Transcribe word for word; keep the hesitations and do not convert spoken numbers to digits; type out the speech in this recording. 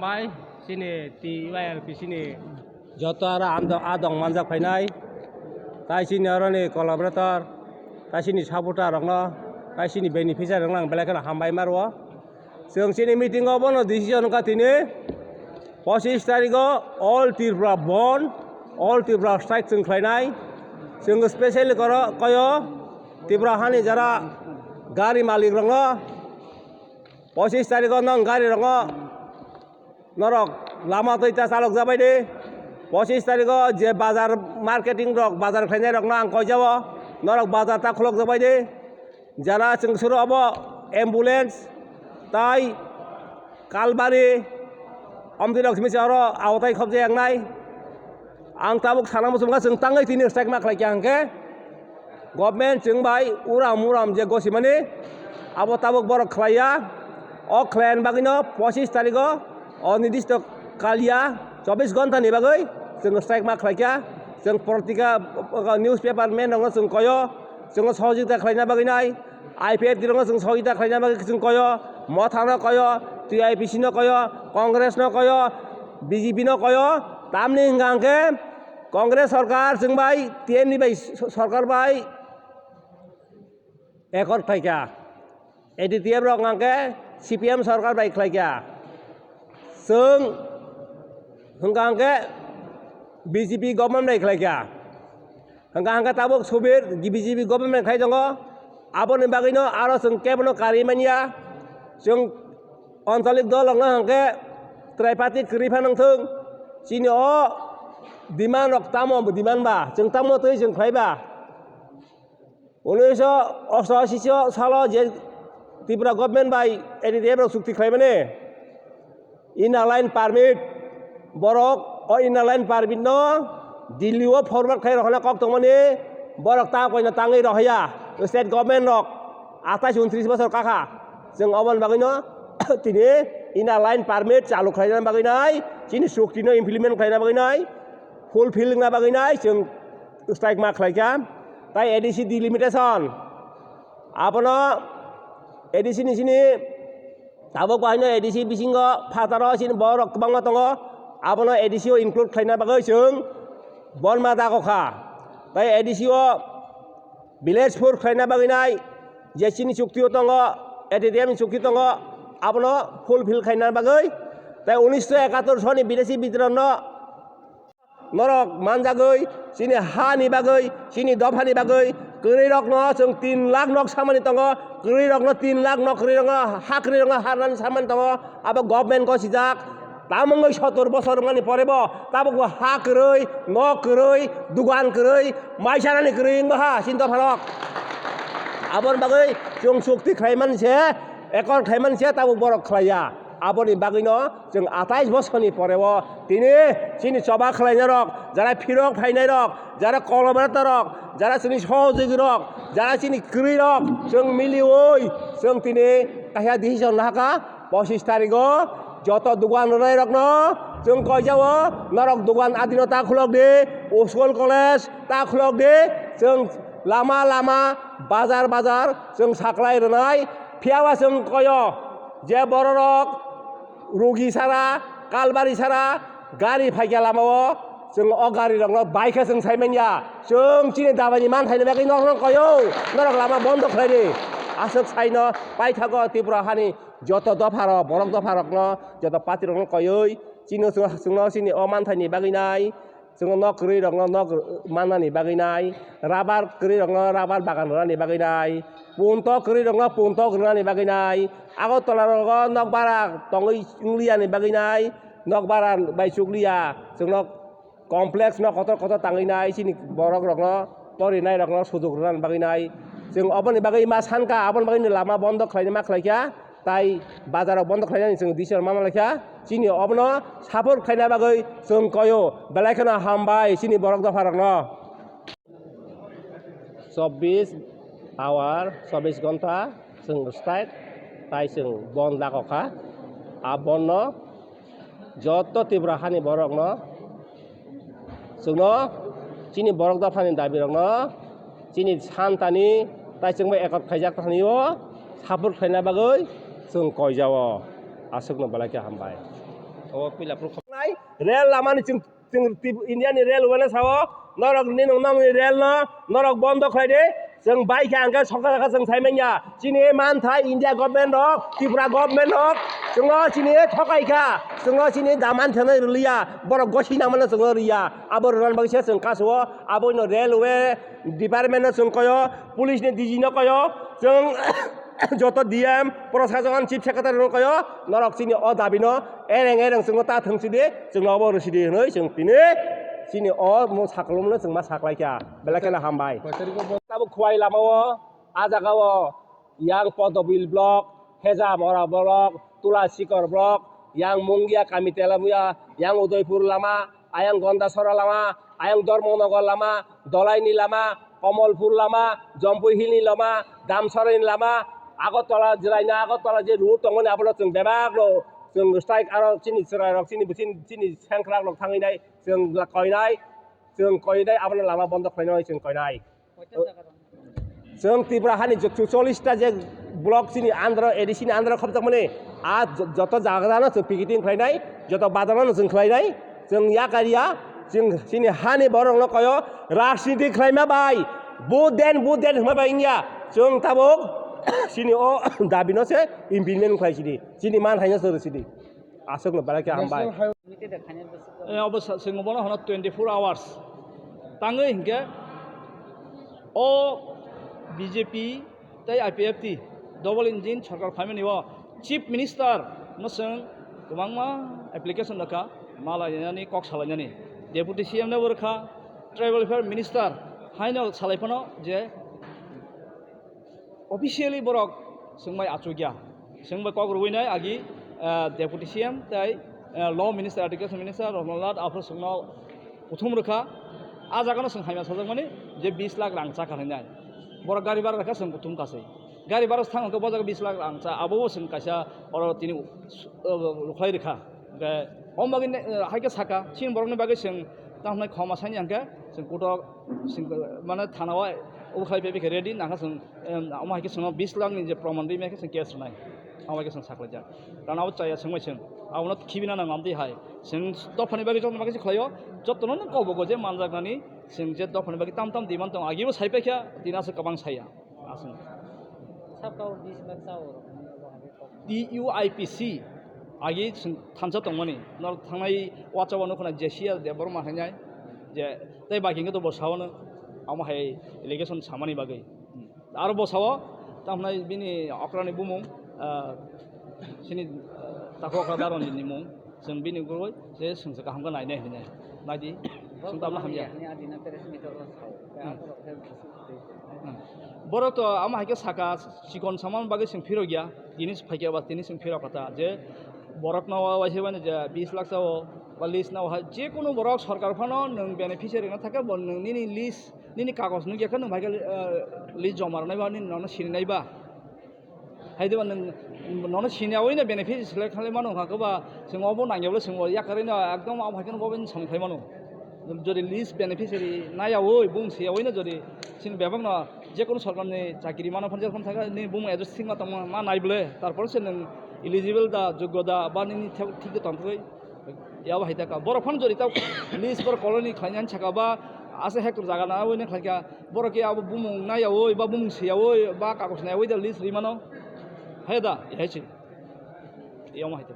Pai, chini T Y R P C ni joto aro ang do-, a dong manjak phainai, tai chini oroni collaborator, tai chini supporter rokno, tai chini beneficiary rokno ang belai kheno hambai ma rwo. Chwng chini meeting o bono decision wngkha tini pochis tarikh o all Tripura bandh, all Tripura strike chwng khlainai. Chwng specially koro koyo Tripura hani jara gari malik rokno pochis tarikh o nang gari rokno norok lama twi ta chalok jabai di. Pochis tarikh o je bazar marketing rok, bazar khlainai rokno ang koi jao, norok bazar ta khulok jabai di. Jara chwng suru obo ambulance tai kalbari omtwi rok simi se oro awatai khobjak nai. Ang tabuk sana muchungkha chwng tangwi tini strike ma khlai kha hwnkhe government chwng bai uram uram je gosimani abo tabuk borok khlaiya. O khlaini bagwino pochis tarikh o, o nirdishto kaliya chobbish ghonta ni bagwi chwng strike ma khlai kha. Chwng patrika, newspaper man rokno chwng koyo, chwngno sohojogita khlaina bagwi nai. I P F T rokno chwng sohojogita khlaina bagwi chwng koyo, Motha no koyo, T Y R P C no koyo, Congress no koyo, B J P no koyo. Tamni hwnkha hwnkhe Congress sorkar chwng bai, T N D bai, sorkar bai accord khlaikha. A D T F rok hwnkha hwnkhe C P M sorkar bai khlaikha. Chwng hwnkha hwnkhe B J P government bai khlaikha. Hwnkha hwnkhe tabuk subir B J P government khai tongo. Aboni bagwino aro chwng kebono karwi manya. Chwng anchalik dol rokno hwnkhe tripartite kwrwi phano wngthwng. Chini o demand rok tamo demand ba, chwng tamo twi chwng khlai ba. Unisho osto ashi salo je Tripura government bai A D T F rok chukti khlaimani, Inner Line Permit, borok o Inner Line Permit no Delhi o forward khai rohorna kok tongmani, borok ta koina tangwi rohya state government rok atais untris bosor kakha. Chwng oboni bagwino tini Inner Line Permit chalu khlaina bagwi nai, chini chukti no implement khlaina bagwi nai, fulfill wngna bagwi nai chwng strike ma khlaikha. Tai A D C delimitation, abono A D C ni sini tabuk bahaino A D C bisingo phataro sini borok kwbangma tongo, abono A D C o include khlaina bagwi chwng bonma dago kha. Tai A D C o village four khlaina bagwi nai, je chini chukti o tongo, A D T F ni chukti tongo, abono fulfill khlaina bagwi. Tai unisho ekattor soni bidesi bidroh no norok manjagwi, chini hani bagwi, chini dophani bagwi, kwrwi rokno chwng tin lakh nok samani tongo, kwrwi rokno tin lakh nok, kwrwi rokno ha, kwrwi rokno harnani samani tongo, abo government gosijak. Tamungwi sottor bosor wngmani porebo tabukbo ha kwrwi, nok kwrwi, dugan kwrwi, mai sanani kwrwi wngbaha chini dopharok. Aboni bagwi chwng chukti khlaimani se, accord khlaimani se tabuk borok khlaiya. Aboni bagwino chwng atais bosorni poreo tini chini choba khlainairok, jara phirok phainairok, jara collaboratorrok, jara chini sohojogirok, jara chini kwrwirok, chwng miliwi chwng tini kaisa decision lahakha, pochis tarigo joto dugan rwnairokno chwng koijao, norok dugan adino ta khulok di, school college ta khulok di, chwng lama lama, bazar bazar chwng saklai rwnai, phiyaba chwng koyo je bororok rugi sara, kalbari sara gari phaikha lamao, chwng o gari rokno bai khe chwng sai manya. Chwng chini dabaini manthaini bagwi norokno koyo, norok lama bondo khlai di. Aswk saino paithago Tripura hani joto dopharok, borok dopharokno, joto party rokno koyoi, chini chwng, chwngno chini o manthaini bagwi nai, chwngno nok kwrwi rokno nok mannani bagwi nai, rabar kwrwi rokno rabar bagan rwnani bagwi nai, punto kwrwi rokno punto rwnani bagwi nai, Agartala rogo nok bara tongwi wngliyani bagwi nai, nok bara bai chukliya, chwngno complex no kotor kotor tangwi nai, chini borok rokno, porinai rokno sujok rwna bagwi nai. Chwng oboni bagwi ma sankha, aboni bagwi lama bondo khlaina ma khlaikha, tai bazar rok bondo khlainani chwng decision ma malaikha. Chini obono support khlaina bagwi chwng koyo, belai kheno hambai chini borok dopha rokno. Chobbish hour, chobbish ghonta chwng strike, tai chwng bon dagokha. A bonno joto Tripura hani borokno chwngno chini borok dophani dabi rokno chini santani tai chwngbai ekot khaijak thani o support khlaina bagwi chwng koijao. Aswkno belai khe hambai. O puila phuru khok-, nai, rel lamani chwng, chwng Tip-, India ni railway no sao, norok ni nung nang ni rel no, norok bondo khlai de, chwng bai kha hwnkhe sokha sokha chwng sai manya. Chini manthai India government rok, Tripura government rok, chwngo chini thokai kha, chwngo chini daman thwnai rwliya, borok gosi nangmano chwngo rwya, abo rwna bagwi se chwng kasio, abo no railway department no chwng koyo, police ni D G no koyo, chwng joto D M, Prasashan, Chief Secretary rok koyo, norok chini o dabi no ereng ereng chwngno ta thwng sidi, chwngno obo rw sidi hwnwi chwng tini chini o mung saklumno chwng ma saklai kha, belai kheno hambai. Tabuk Khowai lama o, a jaga o yang Podobil block, Hejamora block, Tulasikor block, yang Mungia Kami Telabuya, yang Udaipur lama, ayang Gondasora lama, ayang Dharmanagar lama, Dolaini lama, Komolpur lama, Jampui Hill ni lama, Damsara ni lama, Agartala, Jelaina Agartala je road tongmani abono chwng bebak no chwng strike aro chini chwrai rok chini bisin chini sengkrak rok thangwi nai chwng koinai, chwng koinai abono lama bondo khlainai chwng koinai. Chwng Tripura hani je chwchollish ta je block chini under o, A D C ni under o khopjakmani, a jo-, joto jaga jagano chwng picketing khlainai, joto bazar no chwng khlainai, chwng yakariya, chwng chini hani borok no koyo rajniti khlaima bai, vote den, vote den hwnma bai wngya, chwng tabuk chini o dabi no se implement khlai sidi, chini man hai no se rw sidi. Aswk no belai khe hambai. National Highway Limited khainai bwswk. Eh, obo sa-, chwng bono hwno twenty-four hours. Tangwi hinkhe o B J P tei I P F T double engine sarkar phaimani o Chief Minister no chwng kwbangma application rwkha, ma lainani, kok salainani. Deputy C M no bo rwkha, Tribal Welfare Minister haino salai phano je officially borok chwng bai achukya. Chwng bai kok rwui nai agi, ah, Deputy C M tei, ah, Law Minister, Education Minister Ratan Lal aphuru chwngno kuthum rwkha. A jagano chwng hamya sajakmani je bis lakh rang chakha hinai. Borok gari bhara rwkha chwng kuthum kasai. Gari bhara thang hwnkhe bo jaga bis lakh rang cha, abobo chwng kaisa oro tini, ah, rwkhlai rwkha. Hwnkhe omo bagwi ne, eh, hai khe saka, chini borokni bagwi chwng tamo hwnai khoma sani hwnkhe chwng kutok, chwng, mane, thana o obo khlai phai khe ready, nangkha chwng, em, omo hai khe chwngno bis lakh ni je proman rwi maya khe chwng case rwnai, omo hai khe chwng saklaijak. Karon abo chaya chwngbai chwng, abono khibina nang amtwi hai. Chwng dophani bagwi, jotoni bagwi se khlaio, jotono nang kobogo je manjaknani, chwng je dophani bagwi tam tam demand tongo, agibo sai paikha, tini aswk kwbang saya. Aswk. Sab kabo bis lakh chao rok ni obo hai khe kok. T U I P C agi chwng thansa tongmani. Norok thangnai wacha o nukho na J C R Debbarma hinai je tei bai khe to bo sao no amo hai allegation samani bagwi. Aro bo sao tamhnai bini okrani bumung, ah, sini, ah, tako okra daron ni mung. Chwng bini gurui je chwng se kaham khe nainai hinai. Naidi, chwng tabla hamya. Borok to amo hai khe saka, chikon samani bagwi chwng phirok ya. Tini phai khe ba tini chwng phirok kha ta je borok no waisa mani je bis lakh chao ba list no hai je kunu borok sarkar phano nwng beneficiary no thakhe bo nwng nini list, nini kagoj nukya khe nwng bai khe, eh, list joma rwnai ba nini nono sini nai ba. Hai diba nwng nono siniyawi no benefit select khlai mano hwnkha khe ba chwng obo nangya bwle chwng bo yakarwi no ekdom abo hai kheno bo bai samung khlai mano. Jodi list beneficiary nayawi bung siyawi no jodi chini bebak no jekunu sorkar ni chakiri mano phano jekunu thangkha ni bung address thik ma tongma ma nai bwle tarpor se nwng eligible da jogyo da ba nini thik thik da tongthokgwi. Yabo hai ta ka. Borok phano jodi ta list borok colony khlainani saka ba asa hectare jaga na abo ne khlaika. Borok ke abo bumung nayawi ba bumung siyawi ba kagoj nayawi da list ri mano. Hai da, hai si. Yamo hai ta.